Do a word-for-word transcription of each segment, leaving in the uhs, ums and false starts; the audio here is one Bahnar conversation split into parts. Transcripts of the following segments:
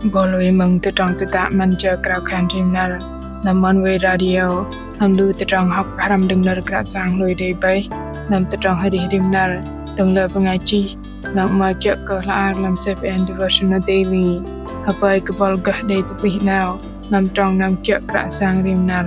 Bol wei mơ̆ng tơdrong tơdă 'Măn Jơ Krao Khan Rim Năr lăm Oneway Radio, hăm lu tơdrong hŏk pơhrăm đơ̆ng nơ̆r Kră Yang lui đei bơih lăm tơdrong arih rim năr đơ̆ng lơ bơngai chih, lăng mă kiơ̆ kơ hla ar lăm CBN Devotional Daily. Hơpơi kơ bol gơh đei tơplih 'nao lăm trong năm kiơ̆ Kră Yang rim năr.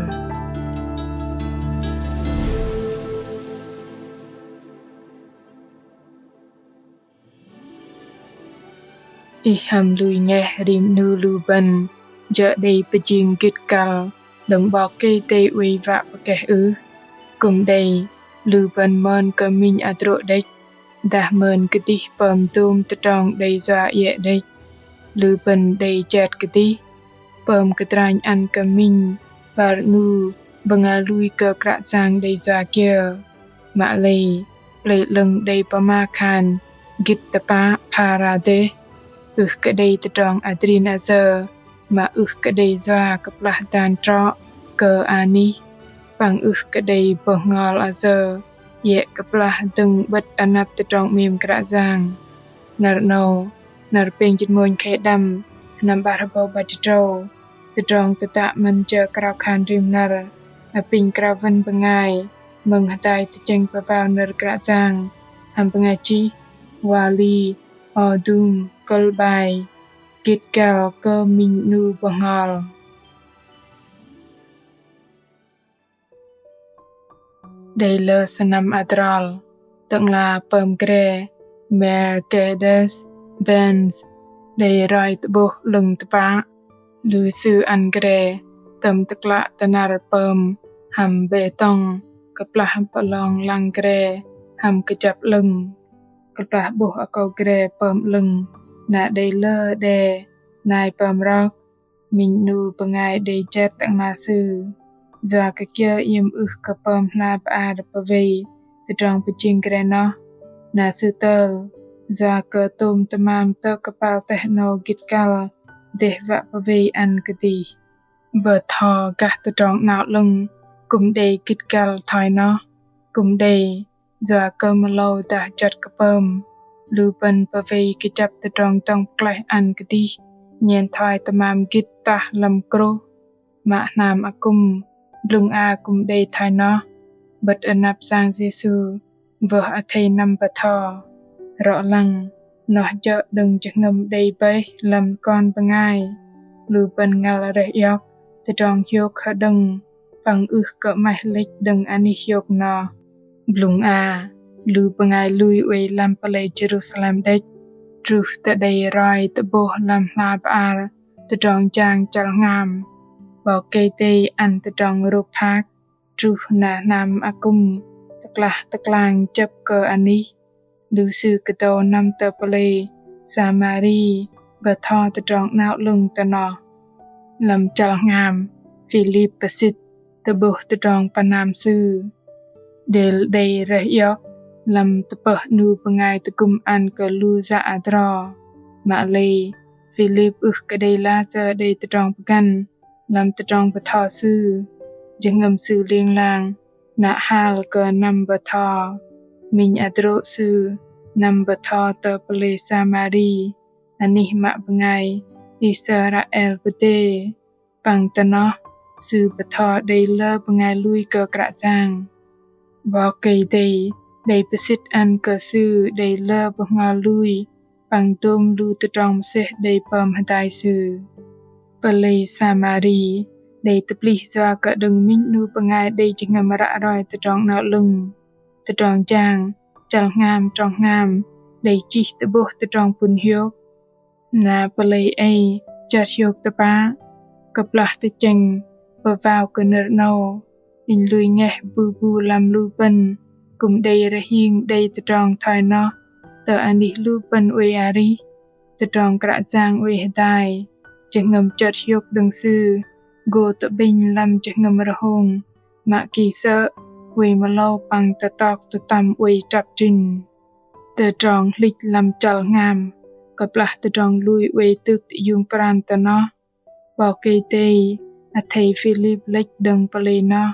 Ih hăm lui ngeh rim 'nu lu bơ̆n jơ̆ đei pơjing gĭt kăl đơ̆ng 'Bok Kei-Dei oei wă pơkeh ưh? Kư̆m đei, lu bơ̆n mơn kơ minh hơdrô̆ đĕch, dah mơn kơdih pơm dôm tơdrong đei yua iĕ đĕch. Lu bơ̆n đei jet kơdih, pơm kơdranh ăn kơ minh 'bar 'nu bơngai lui kơ Kră Yang đei yua kiơ. Mă lei, Plei 'Lơ̆ng đei pơma khan gĭt tơpă phara dêh, ưh kơ đei tơdrong adrin ayơ, mă ưh kơ đei yua kơplah dan trŏ kơ anih, păng ưh kơ đei bơhngol ayơ iĕ kơplah dơ̆ng 'bơ̆t anăp tơdrong 'mêm Kră Yang. Năr 'nâu, năr pêng jĭt mônh khei đăm, sơnăm 'bar hơbâu 'bar jĭt tơdrâu, tơdrong tơdă 'Măn Jơ Krao Khan Rim Năr apinh krao wăn bơngai mơ̆ng hơdai tơchĕng pơbao nơ̆r Kră Yang hăm bơngai chih Wally Odum, kơ̆l bai Gĭt kăl kơ minh 'nu bơhngol. Đei lơ sơnăm adrol, Tơ'ngla pơm gre Mercedes-Benz đei roi tơ'bôh 'lơ̆ng tơpă. Lu sư ăn gre tơm tơklă tơnăr pơm hăm bê tông, kơplah pơlong lăng gre hăm kơjăp 'lơ̆ng. Kơplah 'bôh akâu gre pơm 'lơ̆ng, na đei lơ đe nai pơm rok, minh 'nu bơngai đei jet tơ'ngla sư. Yua kơ kiơ iĕm ưh kơ pơm hla bơar pơwei tơdrong pơjing gre noh, na sư tơl, yua kơ tôm tơmam tơ kơpal teh 'nâu gĭt kăl dêh wă pơwei ăn kơdih. Bơtho gah tơdrong 'nao 'lơ̆ng kư̆m đei gĭt kăl thoi noh, kư̆m đei, yua kơ mơlâu dah juăt kơ pơm, lu bơ̆n pơwei kơjăp tơdrong dŏng pơklaih ăn kơdih, nhen thoi tơmam gĭt tah lăm krôh, mă hnam akŭm, blŭng a kư̆m đei thoi noh. 'Bơ̆t anăp Yang Yêsu, wơh athei năm bơtho. Rŏ lăng, noh jơ̆ đơ̆ng jơhngơ̆m đei bơih lăm kon bơngai. Lu bơ̆n ngăl rơih iŏk tơdrong hiôk hơđơ̆ng, păng ưh kơ 'maih lĕch đơ̆ng anih hiôk noh. Blŭng a, lu bơngai lui oei lăm pơlei Jêrusalem đĕch, truh tơ đei roi tơ'bôh lăm hla bơar tơdrong jang chăl hngam. 'Bok Kei-Dei ăn tơdrong rôp hak, truh na hnam akŭm tơklah tơklang chơ̆p kơ anih. Lu sư kơdâu năm tơ pơlei Samari bơtho tơdrong 'nao 'lơ̆ng tơ noh. Lăm chăl hngam, Philip pơsĭt tơ'bôh tơdrong pơnam sư. Đêl đei rơih iŏk lăm tơpơh 'nu bơngai tơgŭm ăn kơ lu yă adro. Mă lei, Philip ưh kơ đei lasơ đei tơdrong pơgăn lăm tơdrong bơtho sư. Jơhngơ̆m sư ling lang, na hal kơ năm bơtho. Minh hơdrô̆ sư năm bơtho tơ pơlei Samari, anih mă bơngai Israel pơdê. Păng tơ noh, sư bơtho đei lơ bơngai lui kơ Kră Yang. 'Bok Kei-Dei đei pơsĭt ăn kơ sư đei lơ bơhngol lui, păng dôm lu tơdrong mơsêh đei pơm hơdai sư. Pơlei Samari đei tơplih yua kơ đơ̆ng minh 'nu bơngai đei jơhngơ̆m ră roi tơdrong 'nao 'lơ̆ng, tơdrong jang chăl hngam trong hngam đei chih tơ'bôh tơdrong pŭn hiôk. Na pơlei ei chơt hiôk tơpă, kơplah tơchĕng pơwao kơ nơ̆r 'nâu, inh lui ngeh bu bu lăm lu bơ̆n kư̆m đei rơhing đei tơdrong thoi noh tơ anih lu bơ̆n oei arih. Tơdrong Kră Yang oei hơdai, jơhngơ̆m chơt hiôk đơ̆ng sư gô tơ'bĕnh lăm jơhngơ̆m rơhông, mă ki sơ̆ oei mơlâu păng tơtok tơtăm oei trăp trĭn. Tơdrong hlĭch lăm chăl hngam, kơplah tơdrong lui oei tŭk tơiung pran tơ noh. 'Bok Kei-Dei athei Philip lĕch đơ̆ng pơlei noh.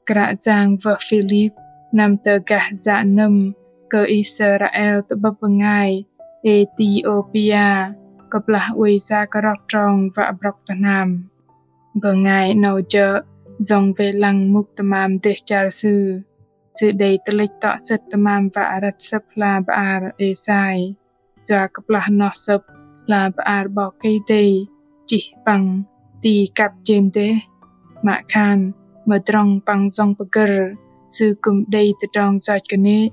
Kră Yang wơh Philip năm tơ gah yă nơ̆m kơ Israel tơ'bơ̆p bơngai Etiôpia. kơplah oei sa kơ rok trong wă brŏk tơ hnam. Bơngai 'nâu jơ̆ yŏng wei lăng mŭk tơmam dêh char sư. Sư đei tơlĕch tŏ sơ̆t tơmam wă răt sơ̆p hla bơar Êsai. Yua kơplah noh sơ̆p hla bơar 'Bok Kei-Dei chih păng ti kăp jên dêh. Mă khan mơdrŏng păng yŏng pơgơ̆r, sư kư̆m đei tơdrong yoch kơnê̆.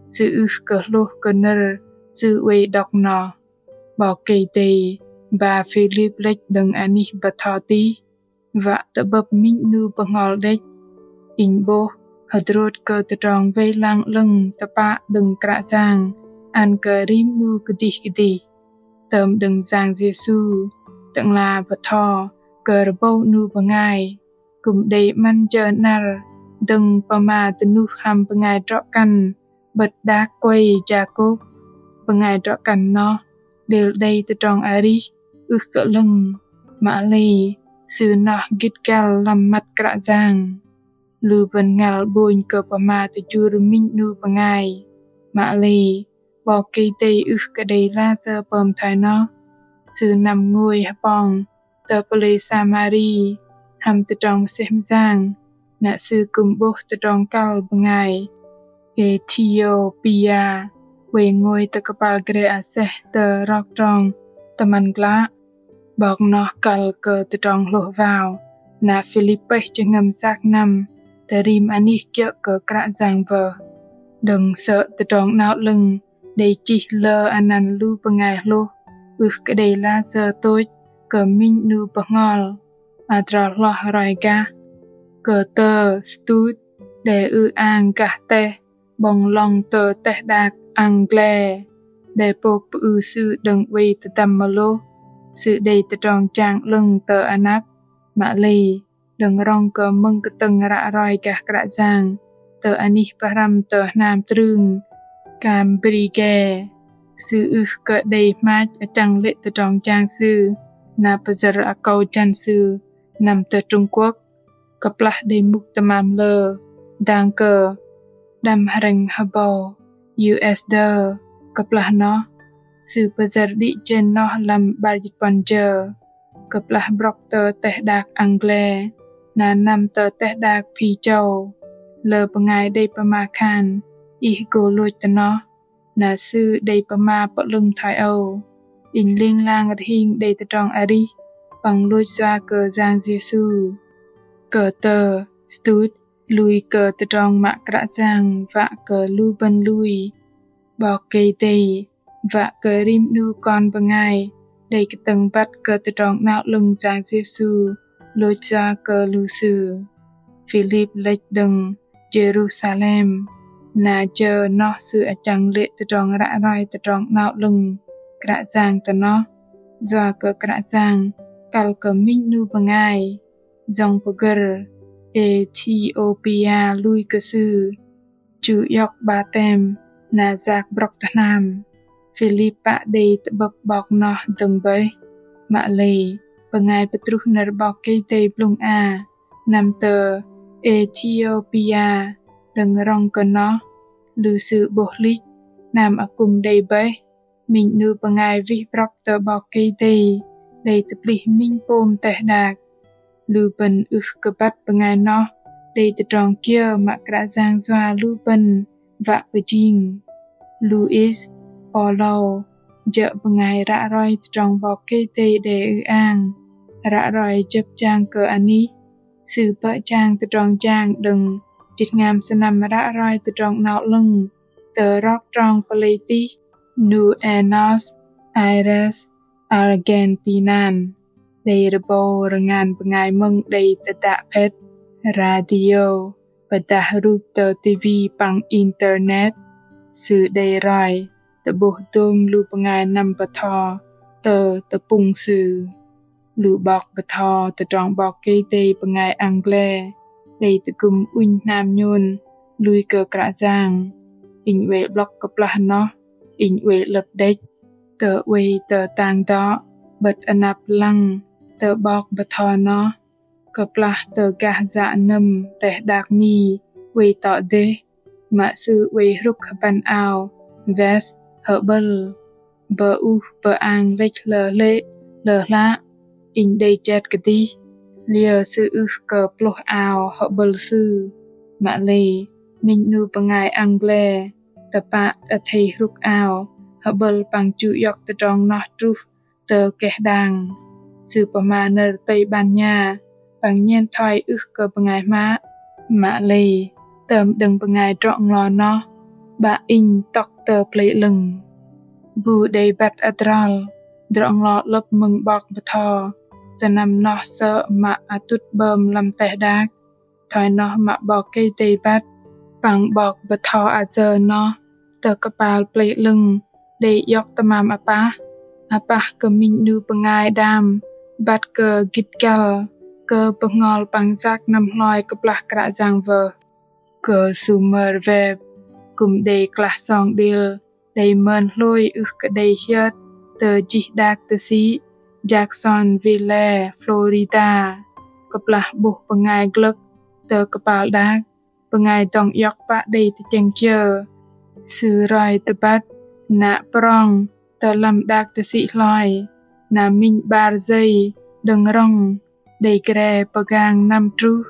Sư ưh kơ hlôh kơ nơ̆r sư oei đŏk noh. 'Bok Kei-Dei ba Philip lĕch đơ̆ng anih bơtho tih wă tơ'bơ̆p minh 'nu bơhngol đĕch. Inh 'bôh hơdrôt kơ tơdrong wei lăng 'lơ̆ng tơpă đơ̆ng Kră Yang ăn kơ rim 'nu kơdih kơdih. Tơm đơ̆ng Yang Yêsu, Tơ'ngla bơtho kơ rơbâu 'nu bơngai, kư̆m đei 'măn jơ 'năr dơ̆ng pơma dơnuh hăm bơngai drŏ kăn 'bơ̆t đak kuei Yakôp. Bơngai drŏ kăn noh đêl đei tơdrong arih ưh kơ 'lơ̆ng, mă lei sư noh gĭt găl lăm măt Kră Yang. Lu bơ̆n ngăl 'bônh kơ pơma tơjur minh 'nu bơngai, mă lei 'Bok Kei-Dei ưh kơ đei lasơ pơm thoi noh. Sư năm ngôi hơpong tơ pơlei Samari hăm tơdrong mơsêh mơyang, na sư kư̆m 'bôh tơdrong kăl bơngai Etiôpia oei ngôi tơ kơpal gre aseh tơ rok trong tơmăn glă. 'Bok noh kăl kơ tơdrong hlôh wao, na Philip pơih jơhngơ̆m sak năm tơ rim anih kiơ̆ kơ Kră Yang wơh. Đơ̆ng sơ̆ tơdrong 'nao 'lơ̆ng đei chih lơ anăn lu bơngai hlôh ưh kơ đei lasơ tôch kơ minh 'nu bơhngol. Adrol hloh roi gah kơ tơ Stud đe ư-ang gah teh 'bŏng lŏng tơ teh đak Angle, đe pôk pơư sư đơ̆ng oei tơdăm mơlôh. Sư đei tơdrong jang 'lơ̆ng tơ anăp, mă lei đơ̆ng rŏng kơ mơ̆ng kơtơ̆ng ră roi gah Kră Yang tơ anih pơhrăm tơ hnam trưng Cambridge, sư ưh kơ đei hmach achăng lê̆ tơdrong jang sư na pơyơ̆r akâu jăn sư năm tơ Trung Quốc. Kơplah đei mŭk tơmam lơ dang kơ đăm hrĕng hơbâu U S D, kơplah noh sư pơyơ̆r đĭ jên noh lăm 'bar jĭt puăn jơ. Kơplah brŏk tơ teh đak Angle, na năm tơ teh đak Phi Châu, lơ bơngai đei pơma khan ih gô lôch tơ noh, na sư đei pơma pơ'lơ̆ng thoi âu: Inh ling lang rơhing đei tơdrong arih păng lôch yua kơ Yang Yêsu. Kơ tơ Stud lui kơ tơdrong mă Kră Yang wă kơ lu bơ̆n lui. 'Bok Kei-Dei wă kơ rim 'nu kon bơngai đei kơtơ̆ng băt kơ tơdrong 'nao 'lơ̆ng Yang Yêsu lôch yua kơ lu sư. Philip lĕch đơ̆ng Jêrusalem, na jơ noh sư achăng lê̆ tơdrong ră roi tơdrong 'nao 'lơ̆ng Kră Yang tơ noh. Yua kơ Kră Yang kăl kơ minh 'nu bơngai, yŏng pơgơ̆r Etiôpia lui kơ sư, chu iŏk 'batem na yak brŏk tơ hnam. Philip pă đei tơ'bơ̆p 'bok noh dơ̆ng bơih. Mă lei bơngai pơtruh nơ̆r 'Bok Kei-Dei blŭng a năm tơ Etiôpia đơ̆ng rŏng kơ noh, lu sư 'bôh hlĭch, hnam akŭm đei bơih. Minh 'nu bơngai wih brŏk tơ 'Bok Kei-Dei đei tơplih minh pôm teh đak. Lu bơ̆n ưh kơ băt bơngai noh đei tơdrong kiơ mă Kră Yang yua lu bơ̆n wă pơjing. Luis Paulo jơ̆ bơngai ră roi tơdrong 'Bok Kei-Dei đe ư-ang, ră roi jơ̆p jang kơ anih. Sư pơm jang tơdrong jang đơ̆ng jĭt hngam sơnăm ră roi tơdrong 'nao 'lơ̆ng tơ rok trong pơlei tih Buenos Aires, Argentina. Đei rơbâu rơngan bơngai mơ̆ng đei tơdă phĕt, radio, pơdah rup tơ tivi păng internet. Sư đei roi tơ'bôh dôm lu bơngai năm bơtho tơ tơpŭng sư. Lu 'bok bơtho tơdrong 'Bok Kei-Dei bơngai Angle đei tơgŭm ŭnh hnam nhôn lui kơ Kră Yang. Inh oei 'blŏk kơplah noh, inh oei 'lơ̆p đĕch. Tơ oei tơ tang dŏ 'bơ̆t anăp lăng tơ 'bok bơtho noh, kơplah tơ gah yă nơ̆m teh đak Mi oei tŏ dêh, mă sư oei hrŭk hơbăn ao vest hơ'bơ̆l. bơ ưh bơ ang lĕch lơ hlê̆ lơ hlak, inh đei jet kơdih. Liơ sư ưh kơ plôh ao hơ'bơ̆l sư. Mă lei, minh 'nu bơngai Anglê tơpă athei hrŭk ao hơ'bơ̆l păng chu iŏk tơdrong noh truh tơ keh đang. Sư pơma nơ̆r Tây Ban Nha păng nhen thoi ưh kơ bơngai hmă. Mă lei, tơm đơ̆ng bơngai drŏ nglo noh, 'bă inh tŏk tơ Pơlei 'lơ̆ng. Bu đei băt adrol, drŏ nglo 'lơ̆p mơ̆ng 'bok bơtho sơnăm noh sơ̆ mă atŭt 'bơm lăm teh đak. Thoi noh mă 'Bok Kei-Dei băt, păng 'bok bơtho ayơ noh tơ kơpal Pơlei 'lơ̆ng đei iŏk tơmam apah, apah kơ minh 'nu bơngai đam băt kơ gĭt găl kơ bơhngol păng yak năm hloi kơplah Kră Yang wơh. Kơ Summer Webb kư̆m đei klah song đêl đei mơn hlôi ưh kơ đei hiơt tơ jĭ đak tơsĭ Jacksonville, Florida. Kơplah 'bôh bơngai glơ̆k tơ kơpal đak, bơngai dŏng iŏk pă đei tơchĕng kiơ. Sư roi tơbăt nă prong tơ lăm đak tơsĭ hloi, na minh 'bar jei đơ̆ng rŏng đei gre pơgang năm truh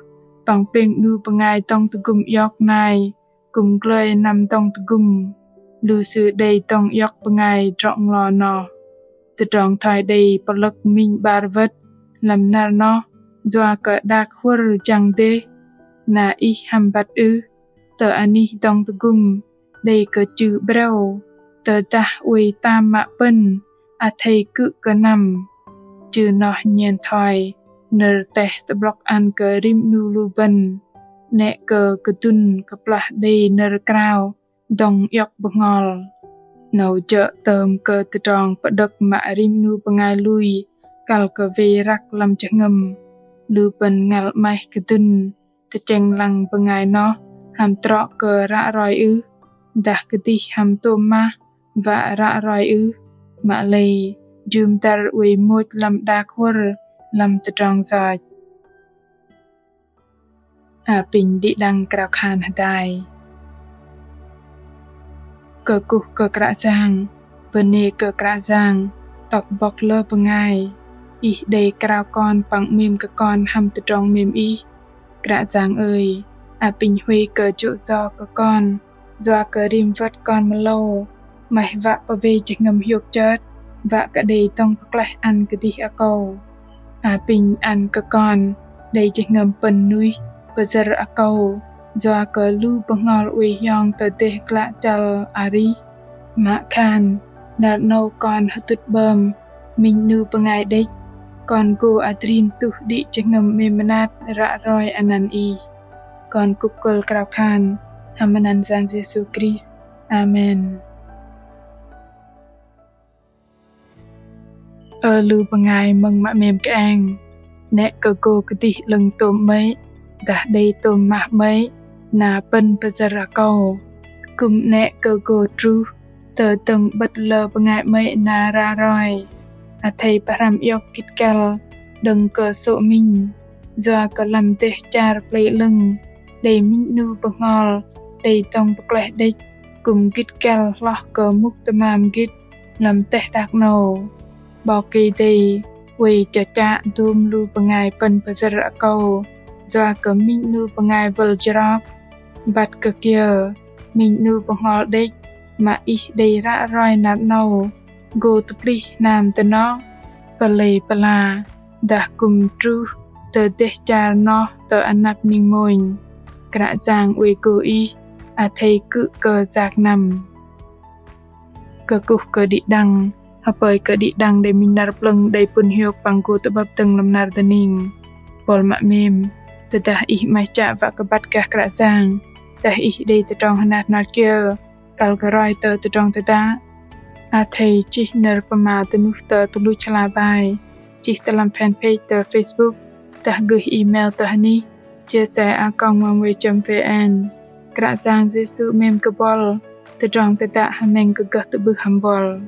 păng pêng 'nu bơngai dŏng tơgŭm iŏk nai kư̆m glơi năm dŏng tơgŭm. Lu sư đei dŏng iŏk bơngai drŏ nglo noh. Tơdrong thoi đei pơlơ̆k minh 'bar wơ̆t lăm năr noh yua kơ đak hŭr jăng dêh. Na ih hăm băt ưh tơ anih dŏng tơgŭm đei kơ chư 'breo, tơdah oei tam mă pơ̆n athei kư̆ kơ năm. Chư noh nhen thoi nơ̆r teh tơ'blŏk ăn kơ rim 'nu lu bơ̆n 'nĕ kơ kơdŭn kơplah đei nơ̆r krao dŏng iŏk bơhngol. 'Nâu jơ̆ tơm kơ tơdrong pơđơ̆k mă rim 'nu bơngai lui kăl kơ wei răk lăm jơhngơ̆m. Lu bơ̆n ngăl 'maih kơdŭn tơchĕng lăng bơngai noh hăm trŏ kơ ră roi ưh, dah kơdih hăm tôm mah wă ră roi ưh. Mă lei, jŭm dăr oei môch lăm đak hŭr lăm tơdrong yoch. Apinh đĭ đăng krao khan hơdai. Kơkuh kơ Kră Yang, bơnê kơ Kră Yang, tŏk bŏk lơ bơngai. Ih đei krao kon păng 'mêm kơ kon hăm tơdrong 'mêm Ih. Kră Yang ơi, apinh huay kơ jô̆ yo kơ kon, yua kơ rim wơ̆t kon mơlâu, 'maih wă pơwei jơhngơ̆m hiôk chơt, wă kơ đei dŏng pơklaih ăn kơdih akâu. Apinh ăn kơ kon đei jơhngơ̆m pơ̆n nuih pơyơ̆r akâu, yua kơ lu bơhngol oei hiong tơ dêh glă chăl arih. Mă khan, năr 'nâu kon hơtŭt 'bơm minh 'nu bơngai đĕch, kon gô adrin tuh đĭ jơhngơ̆m 'mêm mơnat ră roi anăn Ih. Kon kŭk kơ̆l krao khan hăm anăn Yang Yêsu Krist. Amen. Ơ lu bơngai mơ̆ng mă 'mêm kơeng, 'nĕ kơ gô kơdih 'lơ̆ng tôm 'mơ̆i, dah đei tôm mah 'mơ̆i, na pơ̆n pơyơ̆r akâu. Kư̆m 'nĕ kơ gô truh tơ dơ̆ng 'bơ̆t lơ bơngai 'mơ̆i na ră roi. Athei pơhrăm iŏk gĭt găl đơ̆ng kơsô̆ minh, yua kơ lăm dêh char Pơlei 'lơ̆ng đei minh 'nu bơhngol đei dŏng pơklaih đĕch kư̆m gĭt găl hloh kơ mŭk tơmam gĭt lăm teh đak 'nâu. 'Bok Kei-Dei oei chơchă dôm lu bơngai pơ̆n pơyơ̆r akâu yua kơ minh 'nu bơngai wơl jrok. Băt kơ kiơ minh 'nu bơhngol đĕch mă Ih đei ră roi năr 'nâu gô tơplih hnam tơnoh, pơlei pơla, dah kư̆m truh tơ dêh char noh tơ anăp ning mônh. Kră Yang oei gô Ih athei kư̆ kơ yak năm. Kơkuh kơ đĭ đăng, hơpơi kơ đĭ đăng đei minh năr plơ̆ng đei pŭn hiôk păng gô tơ'bơ̆p dơ̆ng lăm năr dơning. Buăl mă 'mêm, tơdah ih 'maih chă wă kơ băt gah Kră Yang, dah ih đei tơdrong hơnat hơnat kiơ kăl kơ roi tơ tơdrong tơdă, athei chih nơ̆r pơma dơnuh tơ tơluch hla bơar, chih tơ lăm fanpage tơ Facebook, dah gơih email tơ hơnih chia sẻ a còng oneway chấm vn. Kră Yang Yêsu 'mêm kơ buăl. Tơdrong tơdă hơmĕng kơ gơh tơ'bưh hăm buăl.